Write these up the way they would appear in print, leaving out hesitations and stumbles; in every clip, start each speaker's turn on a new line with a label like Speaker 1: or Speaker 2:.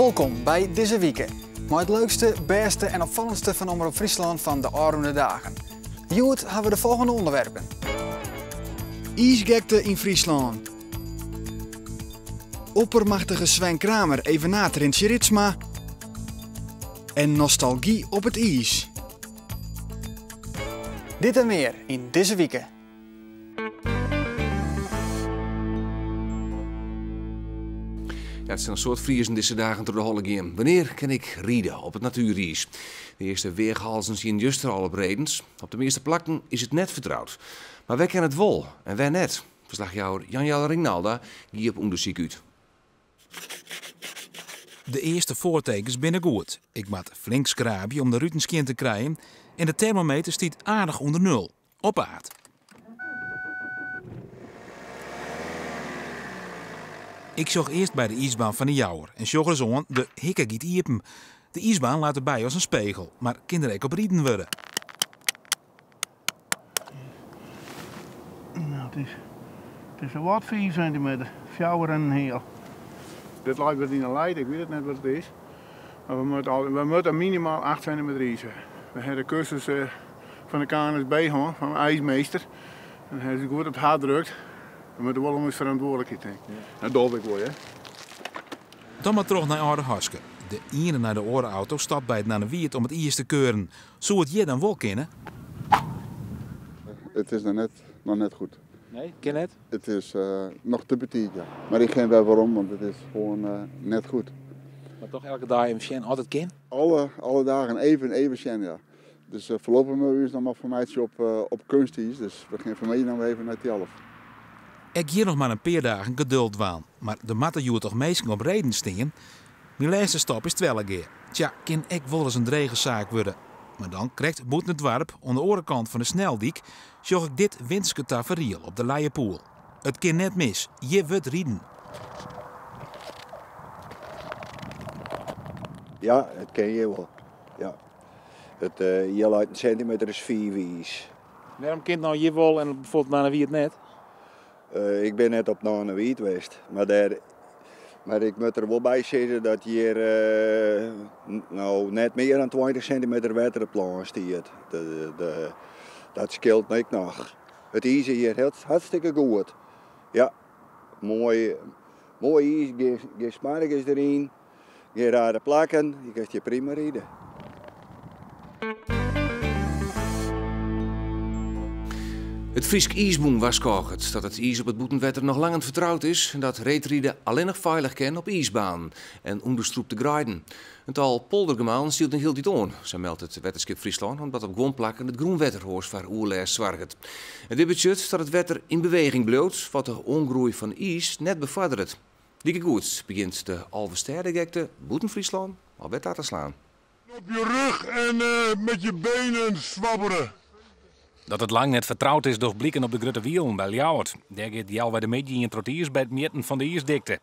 Speaker 1: Wolkom by Dizze Wike, mei it leukste, bêste en opfallendste fan Omrop Fryslân fan de ôfrûne dagen. Hjoed hawwe we de folgjende ûnderwerpen. Iisgekte yn Fryslân. Oppermachtige Sven Kramer evenaart Rintje Ritsma. En nostalgy op it iis. Dit en mear yn Dizze Wike.
Speaker 2: Ja, it sil in soad Friezen dizze dagen troch de holle gean. Wannear kin ik ride op it natueriis? De earste weachhalzen stienen juster al op redens. Op de measte plakken is it net fertroud. Mar wêr kin it wol en wêr net? Ferslachjouwer Jan Jelle Ringnalda gie op ûndersyk út.
Speaker 3: De earste foartekens binne goed. Ik moat flink skraabje om de ruten skjin te krijen en de termometer stiet aardich ûnder nul. Op paad. Ik sjoch earst by de iisbaan fan de Jouwer en sjoch ris oan, de hikke giet iepen. De iisbaan leit derby as in spegel, mar kin der ek op riden wurde.
Speaker 4: Nou, it is, it is wat 5 sintimeter, fjouwer en in heal. Dit leit wat yn 'e leit, ik wit it net wat it is. Mar we moatte, al, we moatte minimaal 8 sintimeter iis ha. We ha de kursus eh, fan de KNSB hân, fan de ijsmeester. En hy is goed op it hart drukt. We moatte wol om ús ferantwurdlikheid tinke. Dat doch ik wol, hè.
Speaker 3: Dan mar troch nei Aldehaske. De iene nei de oare auto stapt by it Nannewiid om it iis te keuren. Soe it hjir dan wol kinne?
Speaker 5: It is noch net, noch net goed.
Speaker 3: Nee, kin net?
Speaker 5: It is noch te betiid, ja. Mar ik gean wer werom, want it is gewoan net goed.
Speaker 3: Mar toch elke dei even sjen oft it kin?
Speaker 5: Alle, alle dagen even, even sjen, ja. Dus foarlopich moatte we ús noch mar fermeitsje op, op keunstiis. Dus we gean fan 'e middei noch even nei Thialf.
Speaker 3: Ek hjir noch mar in pear dagen geduld dwaan. Mar der moatte hjoed toch minsken op redens stean? Myn lêste stop is Twellegea. Tsja, kin ek wolris in drege saak wurde. Mar dan, krekt bûten it doarp, oan de oare kant fan de sneldyk, sjoch ik dit winterske taferiel op de Leiepoel. It kin net mis, hjir wurdt riden.
Speaker 6: Ja, it kin hjir wol. Ja. It, hjir leit in sintimeter as fiif iis.
Speaker 3: Wêrom kin it no hjir wol en bijvoorbeeld Nannewiid net?
Speaker 6: Ik bin net op Nannewiid west, mar dêr, mar ik moat der wol by sizze dat hjir no net mear dan 20 sintimeter wetter op it lân stiet. De, dat skeelt ek noch. It iis is hjir hartstikke goed. Ja, moai, moai iis, gjin, gjin smoargens deryn. Gjin rare plakken, je kinst hjir prima ride.
Speaker 2: It Frysk Iisbûn warskôget dat it iis op it bûtenwetter noch lang net fertroud is en dat reedride allinnich feilich kin op iisbanen en ûnderstrûpte greiden. In tal poldergemalen stiet noch hieltyd oan, sa meldt it Wetterskip Fryslân, omdat op guon plakken it grûnwetter oars foar oerlêst soarget. En dit betsjut dat it wetter yn beweging bliuwt, wat de oangroei fan iis net befoarderet. Likegoed begjint de Alvestêdegekte bûten Fryslân alwer ta te slaan.
Speaker 7: Op je rug en met je benen zwabberen.
Speaker 8: Dat it lang net fertroud is docht bliken op de Grutte Wielen by Ljouwert. Dêr giet healwei de middei ien troch it iis by it mjitten fan de iisdikte.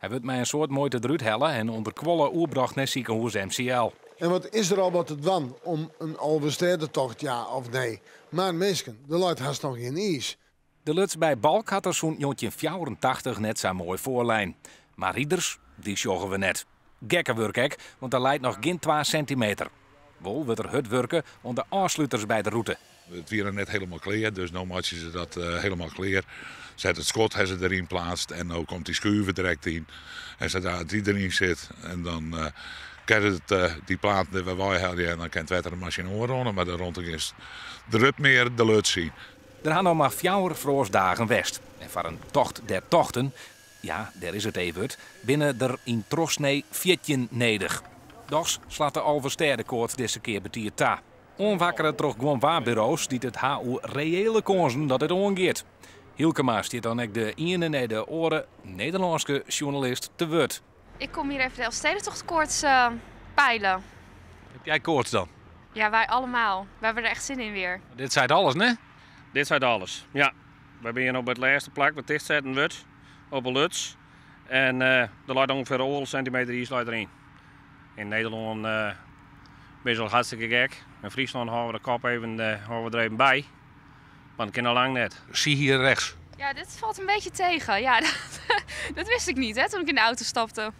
Speaker 8: Hy wurdt mei in soad muoite derút helle en ûnderkuolle oerbrocht nei sikehûs MCL.
Speaker 7: En wat is der al wat te dwaan om in Alvestêdetocht, ja of nee? Mar minsken, der leit hast noch gjin iis.
Speaker 8: De Luts by Balk hat der sûnt 1984 net sa moai foarlein. Mar riders, dy sjogge we net. Gekkewurk ek, want der leit noch gjin twa sintimeter. Wol wurdt der hurd wurke oan de ôfsluters by de rûte.
Speaker 7: It wie noch net hielendal klear, dus no meitsje se dat hielendal klear. Set it skot ha se deryn pleatst en no komt dy skuver direkt yn. En sadree't dy deryn sit, en dan kin it dy platen der wer weihelje en dan kin it wetter der mar syn oanrinne, mar de rûnte giest der mear de Luts yn.
Speaker 8: Der ha noch mar fjouwer froastdagen west en foar in tocht der tochten, ja, dêr is it E-wurd, binne der yn trochsnee 14 nedich. Dochs slacht de Alvestêdekoarts dizze kear betiid ta. Oanwakkere troch guon waarburo's dy't it ha oer reële kânsen dat it oangiet. Hylkema stiet dan ek de iene nei de oare Nederlânske sjoernalist te wurd.
Speaker 9: Ik kom hier even de Elfstedentochtkoorts peilen.
Speaker 8: Heb jij koorts dan?
Speaker 9: Ja, wij allemaal. We hebben er echt zin in weer.
Speaker 8: Dit seit alles, ne?
Speaker 10: Dit seit alles, ja. Wy binne op it lêste plak wat tichtsetten wurdt, op 'e Luts. En der leit ûngefear oardel sintimeter iis leit deryn. Yn Nederlân binne se al hartstikke gek. In Fryslân hâlde we de kop even, hâlde we der even by. Want it kin al lang net.
Speaker 8: Zie hier rechts.
Speaker 9: Ja, dit valt een beetje tegen. Ja, dat wist ik niet hè, toen ik in de auto stapte.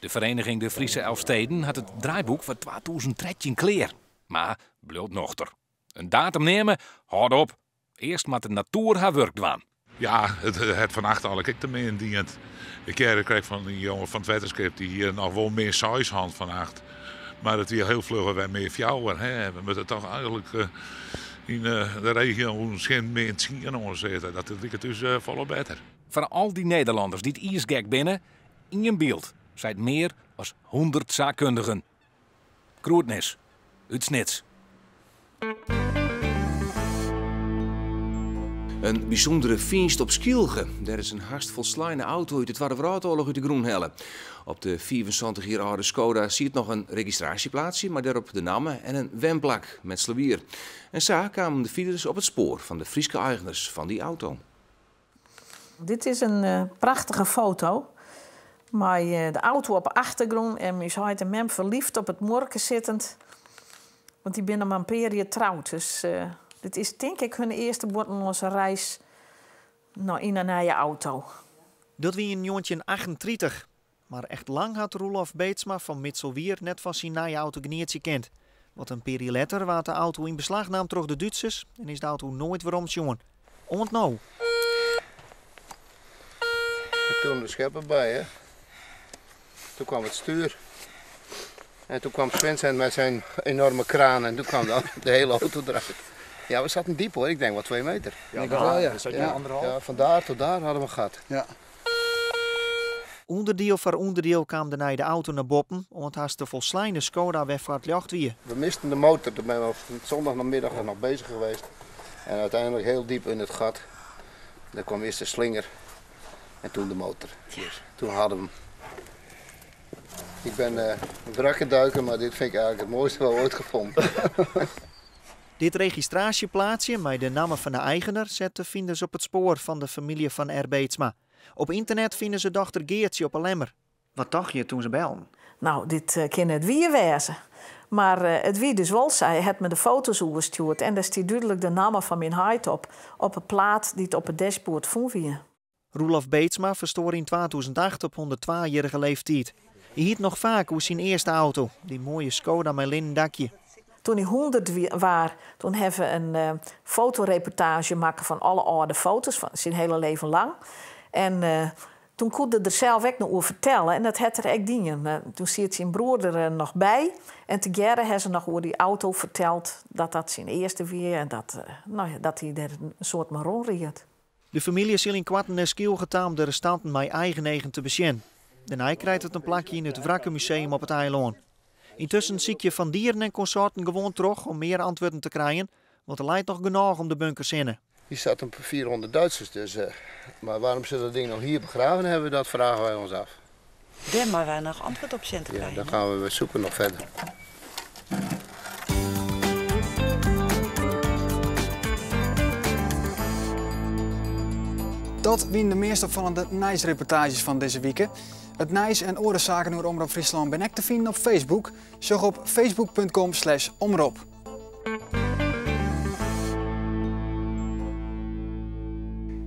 Speaker 8: De Vereniging De Friese Elfsteden hat it draaiboek foar 2013 klear, mar bliuwt nochter. In datum neame? Hâld op. Earst moat de natoer har wurk dwaan.
Speaker 7: Ja, it hat fannacht eigenlik ek te min dien. Ik hearde krekt fan dy jonge fan it wetterskip, dy hie noch wol min seis hân fannacht. Mar it wie hiel fluch wer min fjouwer. Hè. We moatte toch eigenlik yn de regio tsjin min tsien oan sitte. Dat liket ús folle better.
Speaker 8: Foar al dy Nederlanners dy't iisgek binne, ien byld seit mear as 100 saakkundigen. Groetnis út Snits.
Speaker 2: In bysûndere fynst op Skylge. Dêr is in hast folsleine auto út de Twadde Wrâldoarloch út de grûn helle. Op de 75 jier âlde Skoda siet noch in registraasjeplaatsje mei dêrop de namme en in wenplak, Metslawier. En sa kamen de finers op it spoar fan de Fryske eigeners fan dy auto.
Speaker 11: Dit is in eh, prachtige foto. Mei eh, de auto op de achtergrûn en myn heit en mem ferliefd op it muorke sittend. Want dy binne mar in pear jier troud. Dus uh, dit is tink ik hun earste bûtenlânske reis no, yn in nije auto.
Speaker 12: Dat wie yn 1938. Mar echt lang hat Roelof Beetsma fan Mitselwier net fan syn nije auto genietsje kind. Want in pear jier letter waard de auto yn beslach naam troch de Dútsers en is de auto noait weromsjoen. Oant no.
Speaker 13: En toen de schepper bij, hè. Toen kwam het stuur. En toen kwam Vincent met zijn enorme kraan en toen kwam de, de hele auto eruit. Ja, we zaten diep hoor, ik denk wel 2 meter.
Speaker 1: Ja, wel, ja.
Speaker 13: Ja, ja, van daar tot daar hadden we een gat.
Speaker 1: Ja.
Speaker 12: Ûnderdiel foar ûnderdiel kaam de nije auto nei boppen, want hast de folsleine Skoda wer foar it ljocht wie.
Speaker 13: We misten de motor, daar ben we zondagnamiddag nog bezig geweest. En uiteindelijk heel diep in het gat. Daar kwam eerst de slinger en toen de motor. Dus toen hadden we hem. Ik ben een wrakkenduiker, maar dit vind ik eigenlijk het mooiste wat we ooit gevonden.
Speaker 12: Dit registraasjeplaatsje mei de namme fan de eigener set de finers op it spoar fan de famylje fan R. Beetsma. Op ynternet fine se dochter Geertsje op 'e Lemmer. Wat tocht je toen se bellen?
Speaker 11: No, dit uh, kin net wier wêze. Mar uh, it wie dus wol, sy hat my de foto's oerstjoerd en dêr stiet dúdlik de namme fan myn heit op, op 'e plaat dy't op it dashboard fûn wie.
Speaker 12: Roelof Beetsma ferstoar yn 2008 op 102-jierrige leeftiid. Hy hie it noch faak oer syn earste auto, dy moaie Skoda mei linnen dakje.
Speaker 11: Toen hy 100 wie, toen hawwe we in uh, fotoreportaazje makke fan alle âlde foto's fan syn hiele leven lang. En uh, toen koe er der sels ek noch oer fertelle en dat hat er ek dien. Uh, toen siet syn broer der noch by en tegearre hawwe se noch oer dy auto ferteld dat dat syn earste wie en dat, no ja, dat hy der in soad mei rûnried.
Speaker 12: De famylje sil ynkoarten nei Skylge ta om de restanten mei eigen eagen te besjen. Dêrnei krijt it in plakje yn it Wrakkemuseum op it eilân. Yntusken sykje Van Dieren en konsorten gewoan troch om mear antwurden te krijen, want der leit noch genôch om de bunkers hinne.
Speaker 13: Hier zaten 400 Duitsers, dus, maar waarom ze dat ding nog hier begraven hebben, dat vragen wij ons af.
Speaker 14: Dêr moatte wy noch antwurd op sjen te
Speaker 13: Ja,
Speaker 14: krijen.
Speaker 13: dan gaan we zoeken nog verder.
Speaker 1: Dat wiene de meast opfallende nijsreportaazjes fan dizze wike. It nijs en oare saken oer Omrop Fryslân binne ek te finen op Facebook. Sjoch op facebook.com/omrop.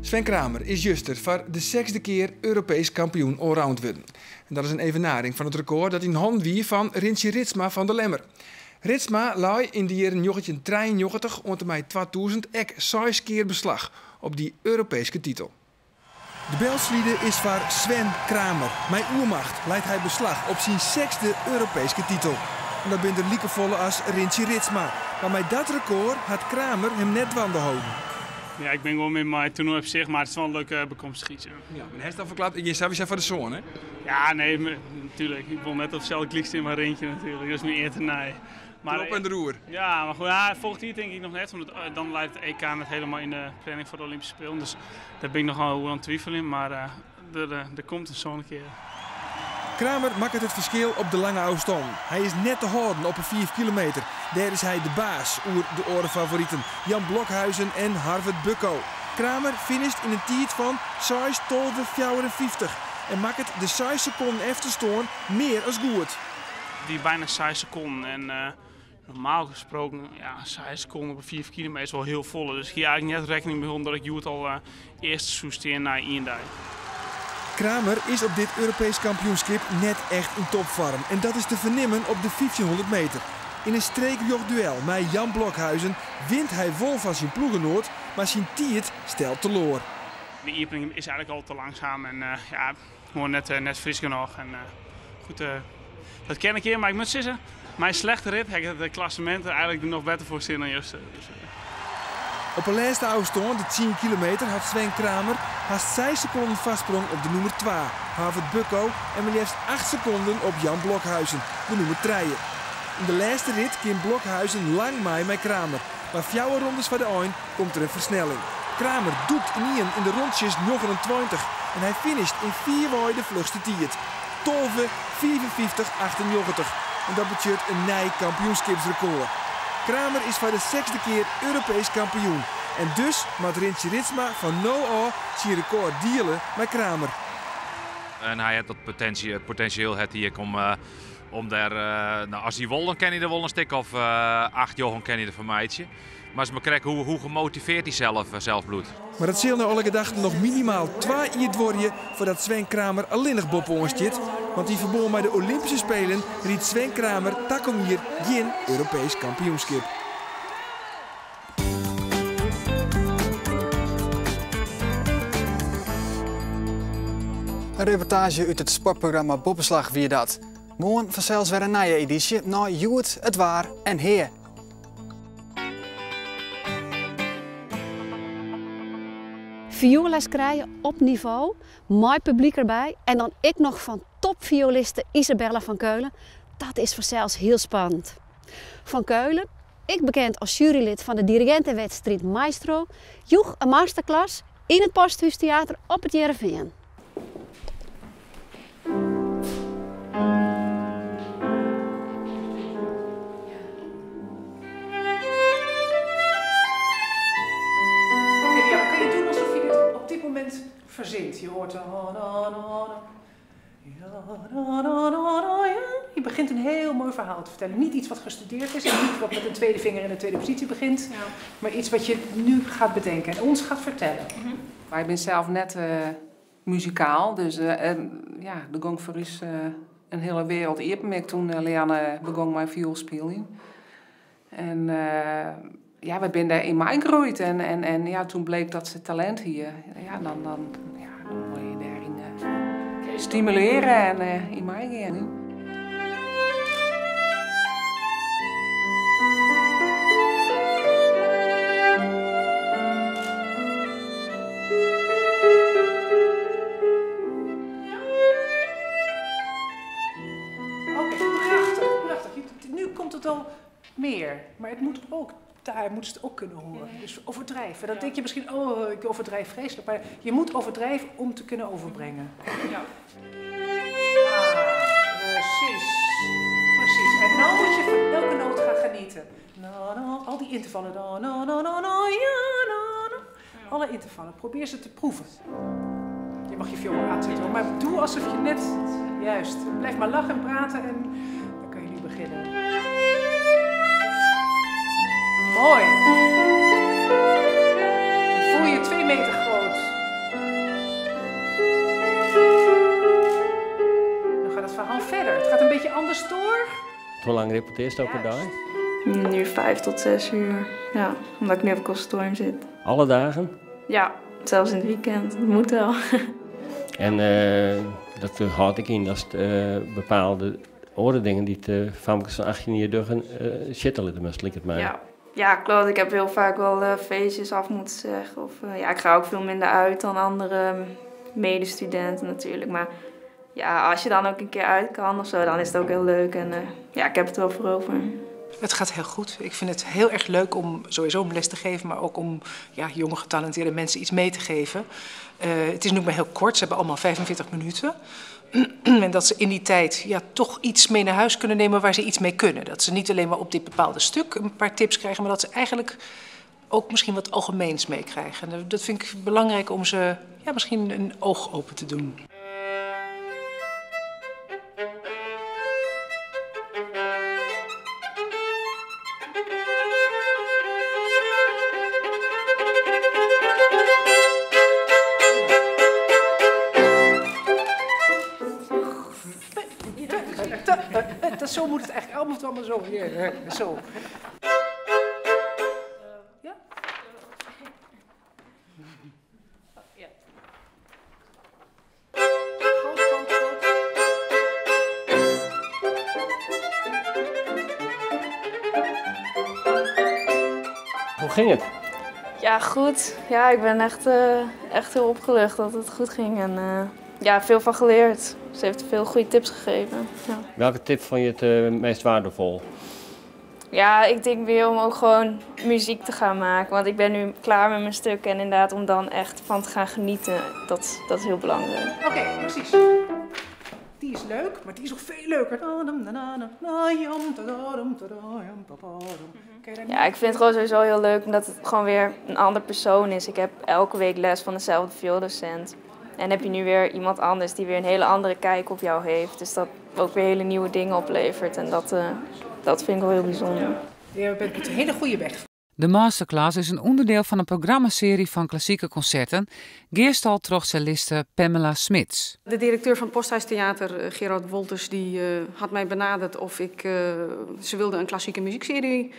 Speaker 15: Sven Kramer is juster foar de sechsde kear Europeesk kampioen allround wurden. En dat is in evenaring fan it rekôr dat yn hannen wie fan Rintje Ritsma fan De Lemmer. Ritsma lei yn de jierren 1993 oant en mei 2000 ek seis kear beslach op dy Europeeske titel. De belslide is foar Sven Kramer. Mei oermacht leit hy beslach op syn sechsde Europeeske titel. En dat binne der likefolle as Rintje Ritsma. Mar mei dat rekôr hat Kramer him net dwaande holden.
Speaker 16: Ja, ik bin gewoan mear mei it toernoai op sich, mar it is wol in leuke bekomstichheid. Ja.
Speaker 15: Ja, mar hast al ferklapt, ik gean sawiesa foar de soan, hè?
Speaker 16: Ja, nee, natuerlik. Ik wol net op itselde gelyk stean mei Rintje natuerlik. Dat is myn ear tenei.
Speaker 15: Maar, Erop en deroer.
Speaker 16: Ja, mar goed, ja, folgjend jier tink ik noch net, want dan leit it EK net hielendal yn de planning foar de Olympyske Spelen. Dus dêr bin ik noch oer oan it twiveljen, mar der komt in soan kear.
Speaker 15: Kramer makket it ferskil op de lange ôfstân. Hy is net te hâlden op 'e 5 kilometer. Dêr is hy de baas oer de oare favoriten Jan Blokhuijsen en Harvard Bukko. Kramer finisht yn in tiid fan 6:12,54 en makket de 6 sekonden efterstân mear as goed.
Speaker 16: Wie byna 6 sekonden en normaal gesproken, ja, 6 sekonden op 5 kilometer is wol hiel folle. Dus ik hie eigentlik net rekkening mei dat ik hjoed al earste soe stean nei ien dei.
Speaker 15: Kramer is op dit Europeesk kampioenskip net echt yn topfoarm en dat is te fernimmen op de 1500 meter. Yn in streekrjocht duel mei Jan Blokhuijsen wint hy wol fan syn ploechgenoat, mar syn tiid stelt teloar.
Speaker 16: De iepening is eigenlijk al te langzaam en ja, gewoon net fris genoeg. En, goed, dat ken ik hier, maar ik moet zeggen, mijn slechte rit heb ik het klassement eigenlijk nog beter voor zin dan juist. Dus.
Speaker 15: Op de laatste afstand, de 10 kilometer, had Sven Kramer haast 6 seconden vastsprong op de nummer 2, Harvard Bukko, en maar liefst 8 seconden op Jan Blokhuijsen, de nummer 3. In de laatste rit kwam Blokhuijsen lang mee met Kramer, maar 4 rondes voor de eind komt er een versnelling. Kramer doekt in één in de rondjes 29 en hij finisht in 4 de vlugste tijd. 12, 54, 98. En dat betekent een nieuw kampioenschapsrecord. Kramer is voor de 6e keer Europees kampioen. En dus moet Rintje Ritsma van no af zijn record dealen met Kramer.
Speaker 17: En hij heeft dat potentie, het potentieel heeft hij om daar, nou, als hij wil, dan kan hij er wel een stuk of 8 jochen kan hij er vermijden. Maar ze kijken hoe gemotiveerd hij zelf bloedt.
Speaker 15: Maar het zal naar alle gedachten nog minimaal 2 jaar worden voordat Sven Kramer alleenig boven ons zit. Want die verbond bij de Olympische Spelen riet Sven Kramer takom hier geen Europees kampioenschap.
Speaker 1: Een reportage uit het sportprogramma Boppeslach wie dat. Morgen vanzelfs weer een nieuwe editie naar Joet, het Waar en Heer.
Speaker 18: Vioolles krijgen op niveau, mooi publiek erbij en dan ik nog van topvioliste Isabella van Keulen. Dat is vanzelfs heel spannend. Van Keulen, ik bekend als jurylid van de dirigentenwedstrijd Maestro, joeg een masterclass in het Posthuistheater op het Heerenveen.
Speaker 19: Verzint. Je hoort je begint een heel mooi verhaal te vertellen. Niet iets wat gestudeerd is en niet wat met een tweede vinger in de tweede positie begint, ja. Maar iets wat je nu gaat bedenken en ons gaat vertellen.
Speaker 20: Mm-hmm. Maar ik ben zelf net muzikaal, dus ja, de gong voor is een hele wereld eerder toen Lianne begon mijn viool spelen. En ja, we zijn daar in mij gegroeid en ja, toen bleek dat ze talent hier. Ja, dan word je daarin stimuleren en in mij gaan.
Speaker 19: Oké, prachtig, prachtig. Nu komt het al meer, maar het moet ook. Daar moeten ze het ook kunnen horen. Dus overdrijven. Dan denk je misschien, oh, ik overdrijf vreselijk. Maar je moet overdrijven om te kunnen overbrengen. Ja. Ah, precies. Precies. En nou moet je van elke noot gaan genieten. No, no, al die intervallen. No, no, no, no, no, ja, no, no. Alle intervallen. Probeer ze te proeven. Je mag je viool aanzetten, maar doe alsof je net... Juist. Blijf maar lachen en praten en dan kun je nu beginnen. Mooi. Voel je 2 meter groot. Dan gaat het verhaal verder. Het gaat een beetje anders door.
Speaker 21: Hoe lang repeteert je op een dag?
Speaker 22: Nu 5 tot 6 uur. Ja, omdat ik nu op het conservatorium zit.
Speaker 21: Alle dagen?
Speaker 22: Ja, zelfs in het weekend. Dat moet wel.
Speaker 21: En dat houd ik in, dat het, bepaalde andere dingen die de famkes van 18 jaar duggen zitten, het mij.
Speaker 22: Ja. Ja, klopt. Ik heb heel vaak wel feestjes af moeten zeggen. Of, ja, ik ga ook veel minder uit dan andere medestudenten natuurlijk. Maar ja, als je dan ook een keer uit kan of zo, dan is het ook heel leuk. En ja, ik heb het wel voor over.
Speaker 19: Het gaat heel goed. Ik vind het heel erg leuk om sowieso om les te geven, maar ook om ja, jonge getalenteerde mensen iets mee te geven. Het is nu maar heel kort. Ze hebben allemaal 45 minuten. En dat ze in die tijd ja, toch iets mee naar huis kunnen nemen waar ze iets mee kunnen. Dat ze niet alleen maar op dit bepaalde stuk een paar tips krijgen, maar dat ze eigenlijk ook misschien wat algemeens meekrijgen. En dat vind ik belangrijk om ze ja, misschien een oog open te doen. Zo moet het eigenlijk allemaal, allemaal zo. Ja, zo. Ja?
Speaker 22: Ja.
Speaker 19: Groot, groot, groot.
Speaker 21: Hoe ging het?
Speaker 22: Ja, goed. Ja, ik ben echt, echt heel opgelucht dat het goed ging. En ja, veel van geleerd. Ze heeft veel goede tips gegeven. Ja.
Speaker 21: Welke tip vond je het meest waardevol?
Speaker 22: Ja, ik denk weer om ook gewoon muziek te gaan maken. Want ik ben nu klaar met mijn stuk en inderdaad om dan echt van te gaan genieten, dat is heel belangrijk.
Speaker 19: Oké, precies. Die is leuk, maar die is nog veel leuker.
Speaker 22: Ja, ik vind het gewoon sowieso heel leuk omdat het gewoon weer een ander persoon is. Ik heb elke week les van dezelfde viooldocent. En heb je nu weer iemand anders die weer een hele andere kijk op jou heeft. Dus dat ook weer hele nieuwe dingen oplevert. En dat vind ik wel heel bijzonder.
Speaker 19: Je bent op een hele goede weg.
Speaker 4: De masterclass is een onderdeel van een programmaserie van klassieke concerten, geerstald troch celliste Pamela Smits.
Speaker 20: De directeur van het Posthuistheater, Gerard Wolters, die had mij benaderd of ze wilde een klassieke muziekserie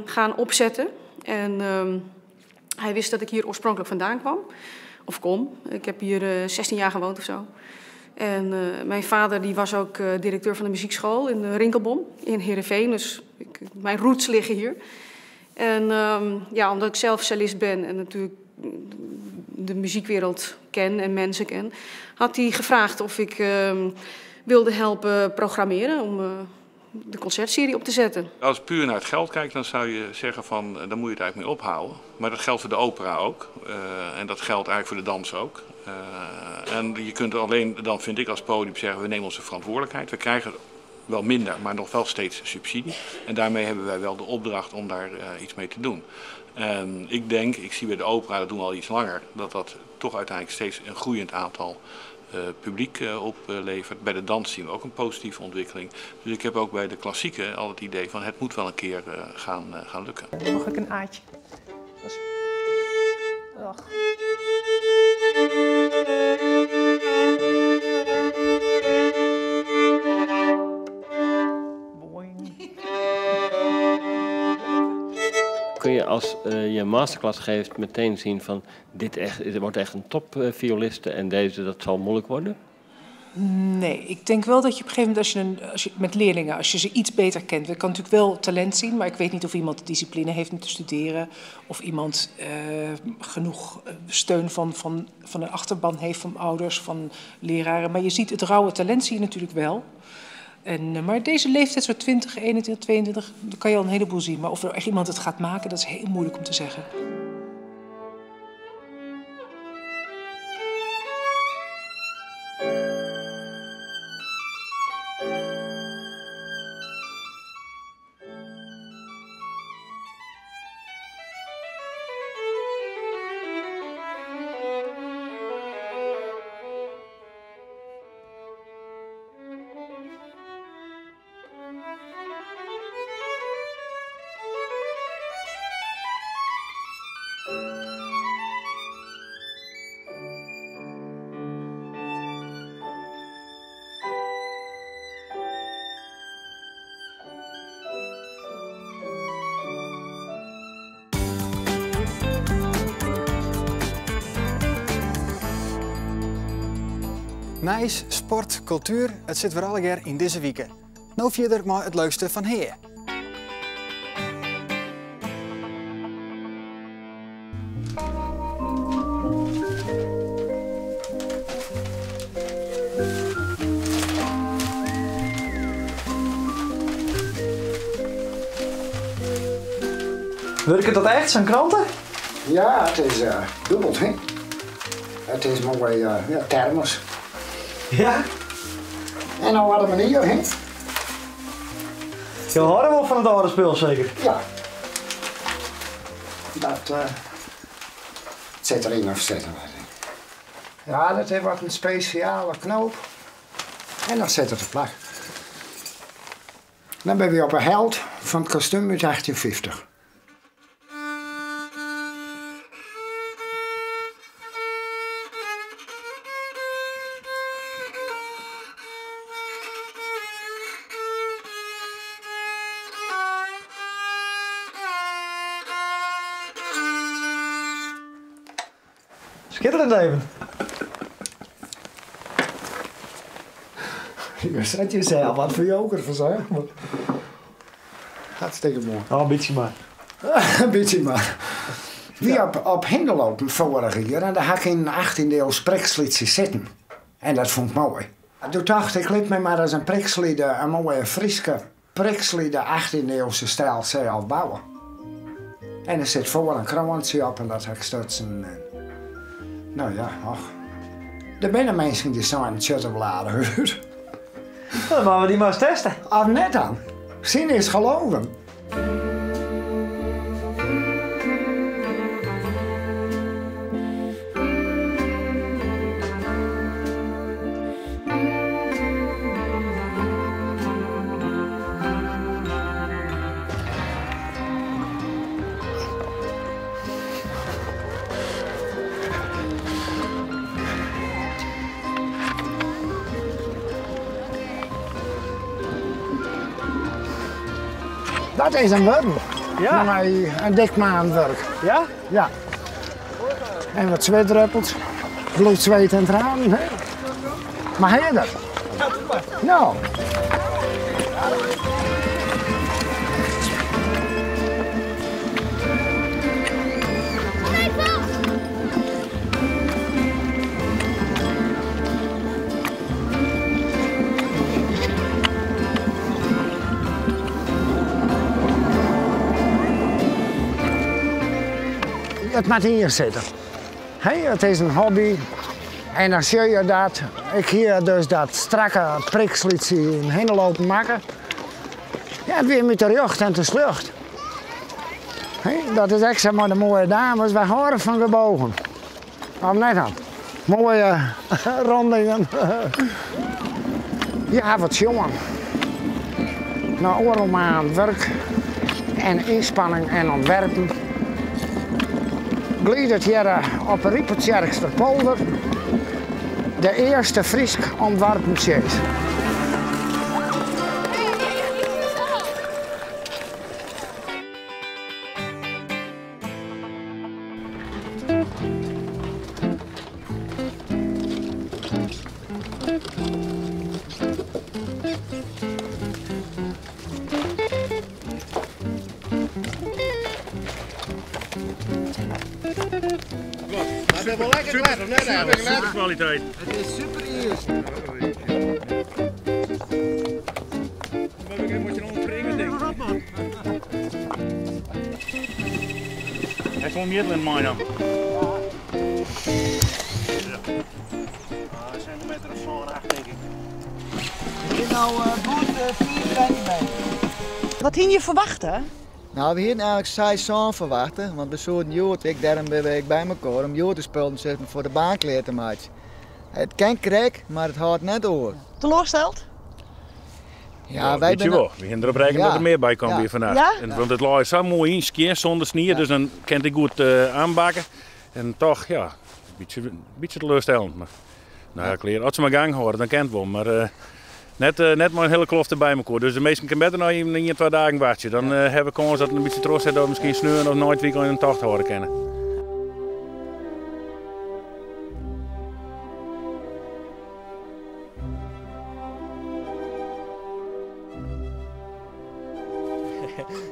Speaker 20: gaan opzetten. En hij wist dat ik hier oorspronkelijk vandaan kwam. Of kom. Ik heb hier 16 jaar gewoond of zo. En mijn vader die was ook directeur van de muziekschool in de Rinkelbom in Heerenveen. Dus mijn roots liggen hier. En omdat ik zelf cellist ben en natuurlijk de muziekwereld ken en mensen ken, had hij gevraagd of ik wilde helpen programmeren om de concertserie op te zetten.
Speaker 5: Als je puur naar het geld kijkt, dan zou je zeggen van, dan moet je het eigenlijk mee ophouden. Maar dat geldt voor de opera ook. En dat geldt eigenlijk voor de dans ook. En je kunt alleen, dan vind ik als podium zeggen, we nemen onze verantwoordelijkheid. We krijgen wel minder, maar nog wel steeds subsidie. En daarmee hebben wij wel de opdracht om daar iets mee te doen. En ik denk, ik zie bij de opera, dat doen we al iets langer, dat dat toch uiteindelijk steeds een groeiend aantal publiek oplevert. Bij de dans zien we ook een positieve ontwikkeling. Dus ik heb ook bij de klassieke al het idee van het moet wel een keer gaan lukken.
Speaker 19: Mag ik een aatje? Ach.
Speaker 21: Kun je als je masterclass geeft meteen zien van dit wordt echt een top violiste en deze dat zal moeilijk worden?
Speaker 19: Nee, ik denk wel dat je op een gegeven moment als je met leerlingen, als je ze iets beter kent. Ik kan natuurlijk wel talent zien, maar ik weet niet of iemand de discipline heeft om te studeren. Of iemand genoeg steun van een achterban heeft, van ouders, van leraren. Maar je ziet het rauwe talent zie je natuurlijk wel. Maar deze leeftijd, zo 20, 21, 22, dan kan je al een heleboel zien. Maar of er echt iemand het gaat maken, dat is heel moeilijk om te zeggen.
Speaker 1: Nijs, sport, cultuur, het zit weer alle keer in deze week. Nou verder maar het leukste van hier.
Speaker 23: Werkt dat echt, zo'n kranten?
Speaker 24: Ja, het is dubbel, hè? Het is mooi ja, thermos.
Speaker 23: Ja?
Speaker 24: En nou hadden we manier, hè?
Speaker 23: Je hoort wel van het oude spul, zeker?
Speaker 24: Ja. Dat zit erin of zit er wat in. Ja, dat heeft wat een speciale knoop. En dan zit het op plak. Dan ben je op een held van het kostuum uit 1850.
Speaker 23: Skitterend even.
Speaker 24: Je zet jezelf wat voor joker voor zeg. Hartstikke mooi.
Speaker 23: Oh, een beetje maar.
Speaker 24: Een beetje maar. Wie op Hindeloopen vorig jaar en daar had ik in 18e eeuw spreksliedje zitten. En dat vond ik mooi. Toen dacht ik, liet me maar eens een priksliede, een mooie Frieske priksliede 18e eeuwse stijl zelf bouwen. En er zit voor een kroontje op en dat heb ik stutsen. En, nou ja, ach. Er zijn mensen die zijn tjuttenbladen huur.
Speaker 23: Dan gaan we die maar eens testen.
Speaker 24: Of net dan. Zien is geloven. Dat is een worm.
Speaker 23: Ja.
Speaker 24: Maar een dik maanwerk.
Speaker 23: Ja?
Speaker 24: Ja. En wat zweetdruppels. Bloed, zweet en tranen. Hè? Maar hij dat?
Speaker 23: Ja, doe maar.
Speaker 24: Nou. Het moet in je zitten. Hey, het is een hobby. En dan zie je dat ik hier dus dat strakke priksliedje in Hindeloopen maken. Ja, het weer met de rjocht en de slucht. Hey, dat is echt zeg maar de mooie dames. Wij horen van gebogen. Of net aan. Mooie rondingen. Ja, wat jongen. Na oorlog werk en inspanning en ontwerpen. Glied het hier op de Riepertsjerksterpolder de eerste Friesk ontworpen sjees.
Speaker 13: Het is wel lekker glad, of net eigenlijk?
Speaker 5: Super kwaliteit.
Speaker 13: Het is super eerst.
Speaker 5: Maar moet je nog een denk ik. Hij is wel meer dan mij dan. Ja.
Speaker 13: Centimeter of zo, 8 denk ik.
Speaker 3: Het is nou goed 4 centimeter.
Speaker 14: Wat hing je verwachten?
Speaker 3: Nou, we hadden eigenlijk saison verwachten, want we zouden Jood, ik, daarom ben ik bij elkaar om Jood te spelen zeg maar, voor de baankleer te maken. Het kan krek, maar het houdt net oor.
Speaker 14: Teleurgesteld?
Speaker 3: Ja, wij
Speaker 5: weet je wel. We gaan erop rekenen
Speaker 3: Ja.
Speaker 5: dat er meer bij kan
Speaker 3: Ja.
Speaker 5: weer vandaag.
Speaker 14: Ja?
Speaker 5: En, want het laait zo mooi in, skeer zonder sneeuw, dus dan kan ik goed aanbakken. En toch, ja, een beetje teleurstellend. Maar, nou ja, kleer, als ze maar gang horen, dan kent het wel. Maar net maar een hele klof erbij elkaar. Dus de meesten kunnen beter nog in 1, 2 dagen wachten. Dan hebben we kans dat het een beetje trots is dat we misschien sneeuw of nooit weekend in een tocht horen kennen.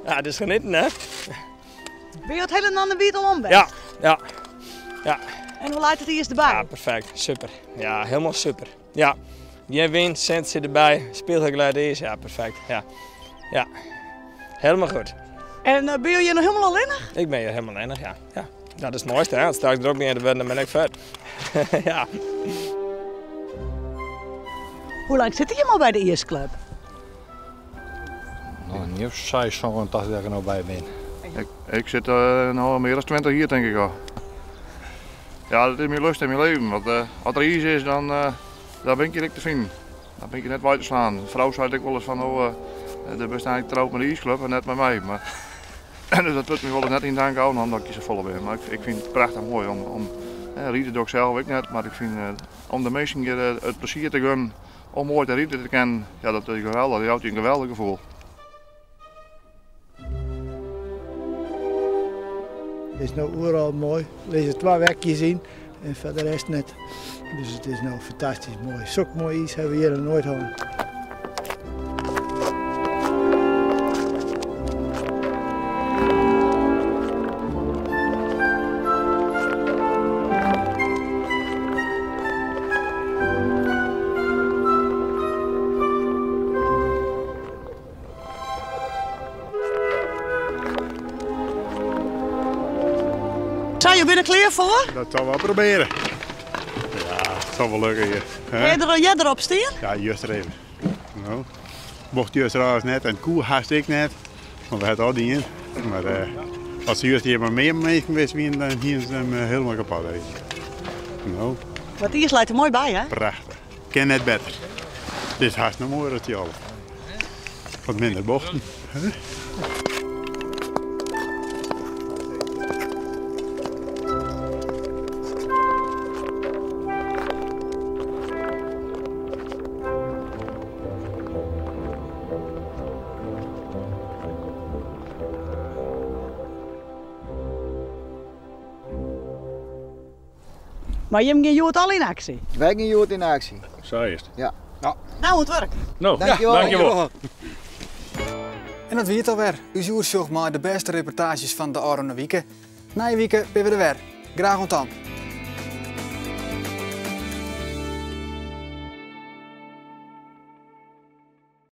Speaker 6: Ja, het is genieten, hè?
Speaker 14: Ben je het hele ander wiet al om bent?
Speaker 6: Ja, ja, ja.
Speaker 14: En hoe laat het hier erbij?
Speaker 6: Ja, perfect. Super. Ja, helemaal super. Ja. Geen wind, cent zit erbij, speelgeleid is. Ja, perfect. Ja. Ja. Helemaal goed.
Speaker 14: En ben je hier nog helemaal alleenig?
Speaker 6: Ik ben hier helemaal alleenig, ja. Ja. Dat is het mooiste, hè? Als straks er ook niet in de dan ben ik vet. Ja.
Speaker 14: Hoe lang zit je al bij de IS-club?
Speaker 9: Nou, een jaar of 6, zo'n dat ik er nou bij ben.
Speaker 10: Ik zit nou meer dan 20 hier, denk ik al. Ja, dat is mijn lust en mijn leven. Want als er iets is, dan daar ben ik direct te vinden. Dan ben ik net buiten te slaan. De vrouw zei ik wel eens van, oh, de best eigenlijk trouwt met de ijsclub en net met mij. Maar, dus dat wordt me wel eens net in dank houden omdat ik zo vol ben. Maar ik vind het prachtig mooi om rieten doe ik zelf ook net, maar ik vind om de mensen hier het plezier te gunnen om mooi te rieten te kennen, ja, dat is geweldig. Dat houdt je een geweldig gevoel.
Speaker 25: Het is nou overal mooi. Er liggen 2 wekjes in.
Speaker 2: En foar de rest net. Dus it is no fantastysk moai. Sok moai iis hawwe we hjir noch noait hân.
Speaker 14: Sa, jo binne der klear foar?
Speaker 7: Dat sal wel proberen. Ja, it sal wol lukke hier.
Speaker 14: Ha je der al earder op stean?
Speaker 7: Ja, juster even. No, mocht juster net en koe hast ek net. Want we het al dien. Maar as se juster hjir mei mear minsken west wienen, dan hienen se him hielendal kapot. No.
Speaker 14: Mar it iis leit der moai by, hè?
Speaker 7: Prachtich. Kin net better. Dit is hast noch moaier as Thialf. Wat minder bochten.
Speaker 14: Mar jim gean hjoed al yn aksje?
Speaker 3: Wy gean hjoed yn aksje.
Speaker 5: Sa is it.
Speaker 3: Ja.
Speaker 14: Nou, oan it wurk.
Speaker 5: No,
Speaker 3: dankjewol.
Speaker 5: Dankjewol.
Speaker 1: En dat wie it alwer. Us oersjoch mei de bêste reportaazjes fan de ôfrûne wike. Nije wike binne we der wer. Graach oant dan.